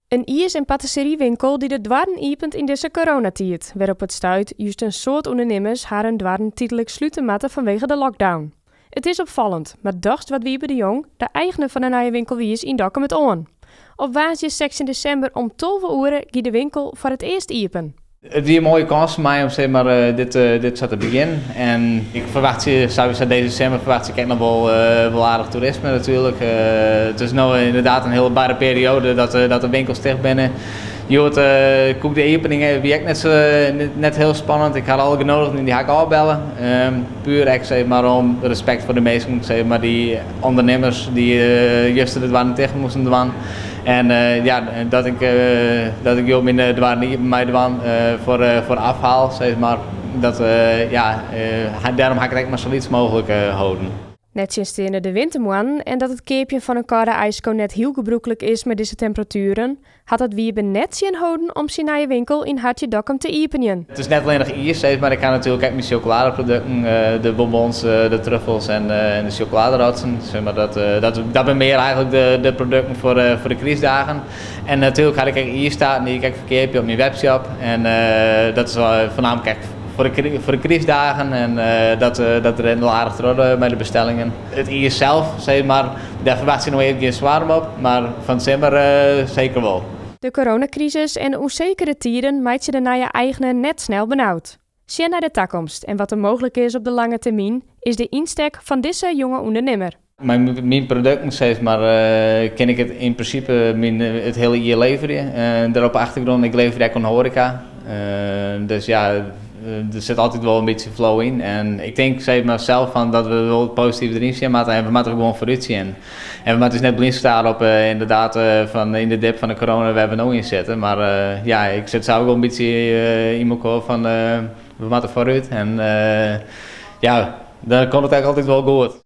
In iis en patisseriewinkel dy't de doarren iepent yn dizze coronatiid, wêr op it stuit just in soad ûndernimmers harren doarren tydlik slute moatte fanwege de lockdown. It is opfallend, mar dochs doart Wiebe de Jong, de eigner fan de nije winkel Wiis yn Dokkum it oan. Op woansdei 16 desimber om 12 oere gie de winkel foar it earst iepen. It wie in moaie kâns foar my om sis mar, dit sa te begjinnen. En ik ferwachtsje sawiesa dizze simmer ferwachtsje ik ek noch wol aardich toerisme natuerlik. It is no ynderdaad in hiele barre perioade dat de winkels ticht binne. Hjoed koe ik de iepening wie ek net, sa, net hiel spannend. Ik ha alle genodigden dy ha ik ôfbelle. Puer ek sis mar, om respekt foar de minsken, sis mar, dy ûndernimmers dy't juster de doarren ticht moasten dwaan. En ja, dat ik hjoed myn doarren iepen mei dwaan foar afhaal, sis mar. Dat, ja, dêrom ha ik it ek mar sa lyts mooglik holden. Nettsjinsteande de wintermoannen en dat it keapjen fan in kâlde ijsko net hiel gebrûklik is mei dizze temperatueren, hat dat Wiebe net tsjinholden om syn nije winkel yn Hartje Dokkum te iepenjen. It is net allinnich iis, sis mar ik ha natuerlik ek myn sjokoladeprodukten, de bonbons, de truffels en de sjokoladerotsen. Sis mar, dat binne mear eigentlik de produkten foar de krystdagen. En natuerlik ha ik ek iistaarten dy't ik ek ferkeapje op myn webshop. En dat is foarnaamlik ek foar de krystdagen en dat rint wol aardich troch mei de bestellingen. It iis sels, sis mar, dêr ferwachtsje ik noch earst gjin swaarm op, mar fan 't simmer seker wol. De coronakrisis en de ûnsekere tiden meitsje de nije eigner net snel benaud. Sjen nei de takomst en wat der mooglik is op de lange termyn is de ynstek fan dizze jonge ûndernimmer. Mei myn produkten sis mar, kin ik it yn prinsipe it hiele jier leverje. Dêr op 'e achtergrûn, ik leverje ek oan hoareka. Dus ja, der sit altyd wol in bytsje flow yn. En ik tink sis mar, sels fan dat we wol posityf deryn sjen moatte en we moatte gewoan foarút sjen. En we moatte ús net blyn stare op ynderdaad fan yn de dip fan de corona wêr't we no yn sitte. Mar ja, ik sit sels wol in bytsje yn mekoar fan we moatte foarút. En ja, dan komt it ek altyd wol goed.